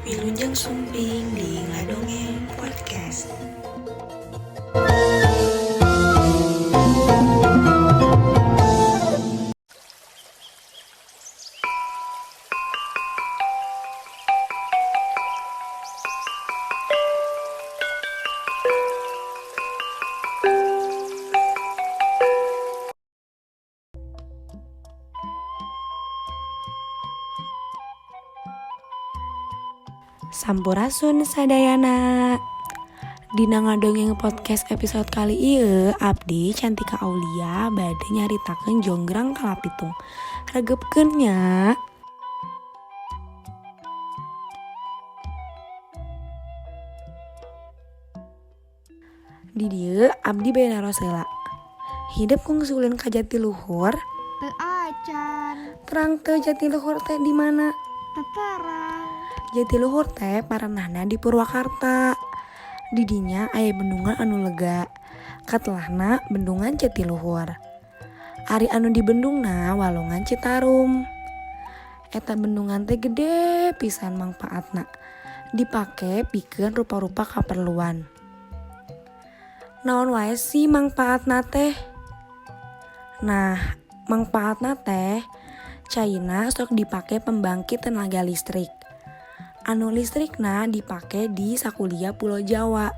Wilujeng Sumping di Ngadongeng Podcast. Sampurasun sadayana. Dina Ngadongeng Podcast episode kali ieu, abdi Cantika Aulia bade nyaritakeun Jonggrang Kalapitung. Regepkeun nya. Di dieu abdi bade naros heula. Hidep kungsi ulin ka Jatiluhur? Teu acan. Terang teu Jatiluhur teh di mana? Teu terang. Jatiluhur teh parenahna di Purwakarta. Di dinya aya bendungan anu lega. Katelahna Bendungan Jatiluhur. Ari anu di bendungna Walungan Citarum. Eta bendungan teh gede pisan mangpaatna. Dipake pikeun rupa-rupa kaperluan. Naon wae sih mangpaatna teh? Nah, mangpaatna teh caina sok dipake pembangkit tenaga listrik. Anu listrikna dipake di sakuliah Pulo Jawa.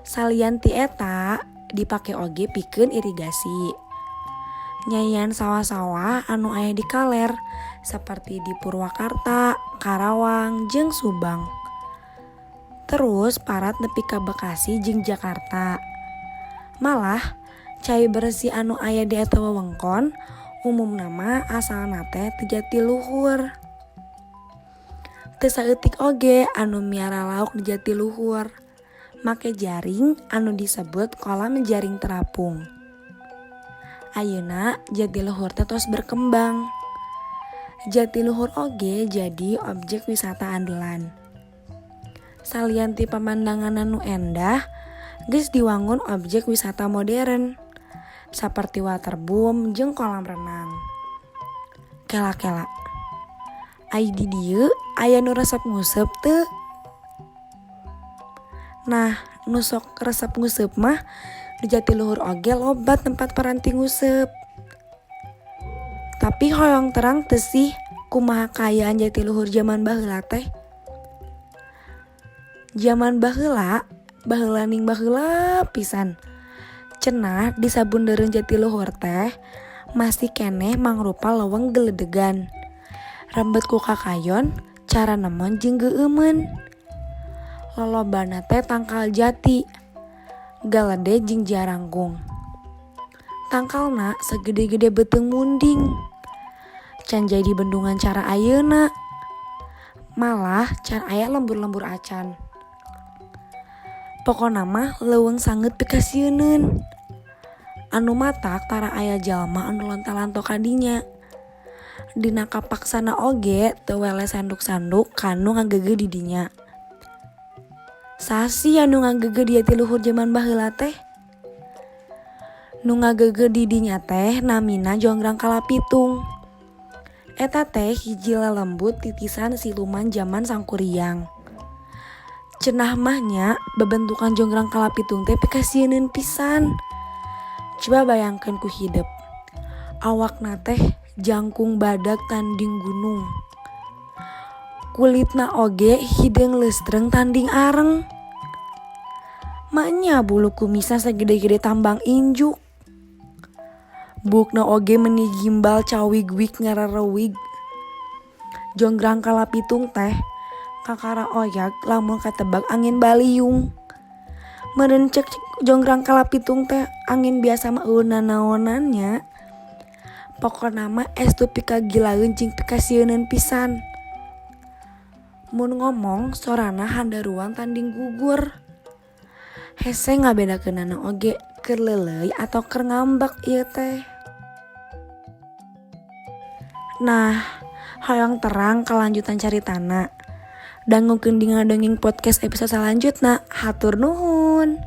Salian ti eta dipake oge pikeun irigasi. Nyaian sawah-sawah anu aya di kaler seperti di Purwakarta, Karawang, jeung Subang. Terus parat nepi ka Bekasi jeung Jakarta. Malah cai bersih anu aya di eta wewengkon umumna mah asalna teh ti Jatiluhur. Teu saeutik oge anu miara lauk di Jatiluhur. Make jaring anu disebut kolam jaring terapung. Ayeuna Jatiluhur teh tos berkembang. Jatiluhur oge jadi objek wisata andalan. Salian ti pemandangan anu endah, geus diwangun objek wisata modern saperti waterboom jeung kolam renang. Kela-kela. Ai di dieu aya nu resep nguseup teu? Nah, nu sok resep nguseup mah di Jatiluhur oge loba tempat paranti nguseup. Tapi hoyong terang teu sih kumaha kaayaan Jatiluhur jaman baheula teh? Jaman baheula, baheula ning baheula pisan. Cenah di sabundereun Jatiluhur teh masih keneh mangrupa leuweung geledegan. Rembet ku kakayon, cara nemon jeung geueumeun. Lolobana teh tangkal jati, galede jeung jarangkung. Tangkalna sagede-gede beuteung munding. Can jadi bendungan cara ayeuna. Malah can aya lembur-lembur acan. Pokona mah leuweung sangeut pikasieuneun. Anu matak tara aya jalma anu lonta-lanto ka dinya. Dina kapaksana oge teu weleh sanduk-sanduk kanu ngageugeuh di dinya. Saha sih anu ngageugeuh di Jatiluhur jaman baheula teh? Nu ngageugeuh di dinya teh namina Jonggrang Kalapitung. Eta teh hiji lelembut titisan siluman jaman Sangkuriang. Cenah mah nya bebentukan Jonggrang Kalapitung teh pikasieuneun pisan. Coba bayangkeun ku hidep. Awakna teh jangkung badag tanding gunung. Kulitna oge hideung leustreng tanding areng. Maenya bulu kumisna sagede-gede tambang injuk. Buukna oge meni gimbal cawig-wig ngarerewig. Jonggrang Kalapitung teh kakara oyag lamun katebak angin baliung. Meureun cek Jonggrang Kalapitung teh angin biasa mah euweuh nanaonan nya. Pokona mah estu pikagilaeun jeung pikasieuneun pisan. Mun ngomong sorana handaruan tanding gugur. Hese ngabedakeunana oge keur leuleuy atau keur ngambek ieu teh. Nah, hoyong terang kelanjutan caritana. Dangukeun di Ngadongeng Podcast episode salanjutna. Hatur nuhun.